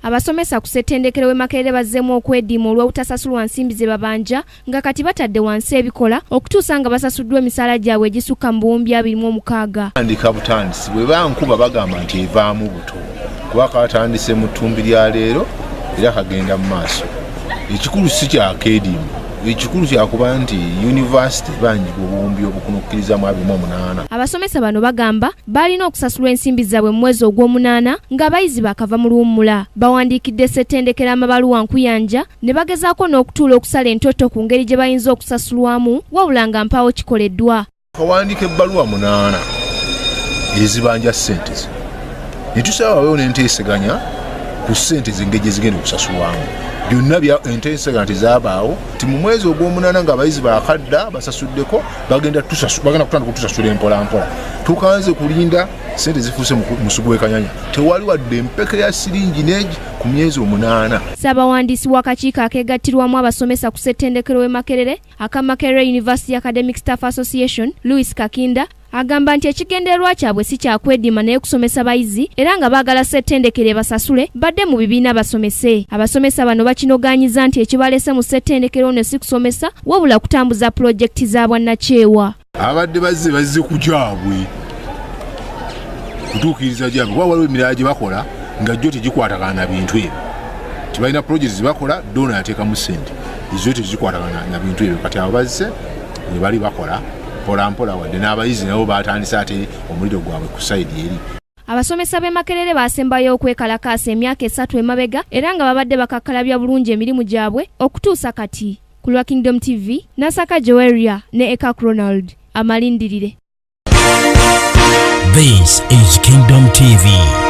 Abasomesa ku ssettendekero w'e Makerere bazzeemu okwediima olw'obutasasulwa nsimbi ze babanja, nga kati batadde wansi ebikola okutuusa nga basasuddwa emisaala gyabwe egisukka mu 26,000. Tandika butandisi, bwe bankuba bagamba nti evaamu buto, kuba katandise mu ttumbi lya leero era kagenda mu maaso. Ekikulu si kyakeediima, ekikulu kyakuba nti yunivasite banjibwa 928,000. Abasomesa bano bagamba balina okusasulwa ensimbi zaabwe mu mwezi ogw'omunaana ng'abayizi baakava mu luwummula. Bawandiikidde ssettendekero amabaluwa nkuyanja ne bagezaako n'okutuula okusala entotto ku ngeri gye bayinza okusasulwamu, wabula nga mpaawo kikoleddwa. Kawandiika ebbaluwa 8 ezibanja ssente zino ne tusaba wabeewo n'enteeseganya ku ssente z'engeri gye zigenda okusasulwamu. Byonna bya enteeseganya tezaabaawo nti mu mwezi ogw'omunaana ng'abayizi baakadda basasuddeko, bagenda kutandika okutusasula empolampola. Tukanze kulinda ssente zifuuse musugu w'ekanyanya, tewali wadde empeke ya siringi n'egi ku myezi 8. Ssaabawandiisi w'akakiiko akeegattirwamu abasomesa ku ssettendekero w'e Makerere aka Makerere University Academic Staff Association, Louis Kakinda, agamba nti ekigendererwa kyabwe si kya kwediima naye kusomesa bayizi, era nga baagala ssettendekero ebasasule badde mu bibiina basomese. Abasomesa bano bakinogaanyiza nti ekibalese mu ssettendekero ono si kusomesa wabula kutambuza pulojekiti za bwannakyewa. Abadde bazze ku gyabwe kutuukiriza gyabwe, kuba waliwo emirala gye bakola nga gyo tegikwatagana na bintu ebyo. Tebalina pulojekiti ze bakola, doona yateekamu ssente ezo tezikwatagana na bintu ebyo. Kati abo bazze ne bali bakola mpola mpola, wadde n'abayizi nabo batandise ate omuliro gwabwe ku sayidi eri. Abasomesa b'e Makerere baasembayo okwekalakaasa emyaka 3 emabega, era nga babadde bakakkalabya bulungi emirimu gyabwe okutuusa kati. Ku lwa Kingdom TV, Nasaka Joeria ne Eka Ronald, amalindirire. This is Kingdom TV.